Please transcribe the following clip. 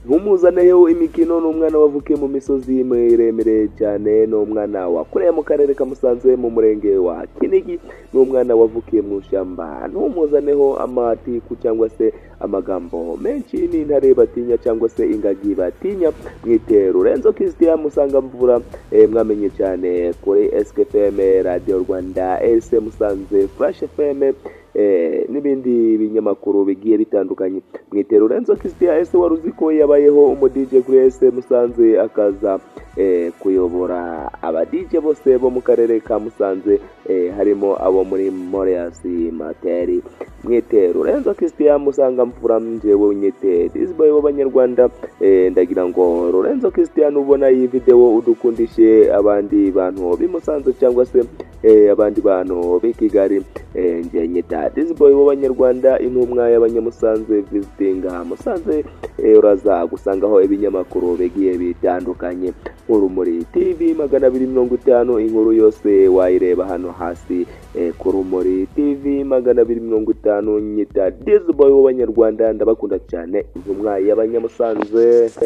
Ntumuzaneho imikino, ni umwana wavukiye mu misozi miremire cyane, ni umwana wakuriye mu karere ka Musanze mu murenge wa Kinigi, ni umwana wavukiye mu ishyamba. Ntumuzaneho amatiku cyangwa se amagambo menshi, ni intare batinya cyangwa se ingagi batinya. Mwite Lorenzo Christian Musangamvura, mwamenye cyane kuri SKFM, Radio Rwanda, S Musanze, Flash FM n'ibindi binyamakuru bigiye bitandukanye. Mwite Lorenzo Christian. Ese wari uzi ko yabayeho umu DJ kuri S Musanze, akaza kuyobora aba DJ bose bo mu karere ka Musanze, harimo abo muri Morias Materi? Mwite Lorenzo Christian Musangamvura, njyewe unyite Disboy w'Abanyarwanda. Ndagira ngo Lorenzo Christian, ubona iyi video, udukundishe abandi bantu b'i Musanze cyangwa se abandi bantu b'i Kigali. Njye nyita Disboy w'Abanyarwanda, intumwa y'Abanyamusanze. Visitinga Musanze, uraza gusangaho ibinyamakuru bigiye bitandukanye nk'Urumuri TV 250. Inkuru yose wayireba hano hasi ku Rumuri TV 250. Nyita Disboy w'Abanyarwanda, ndabakunda cyane, intumwa y'Abanyamusanze.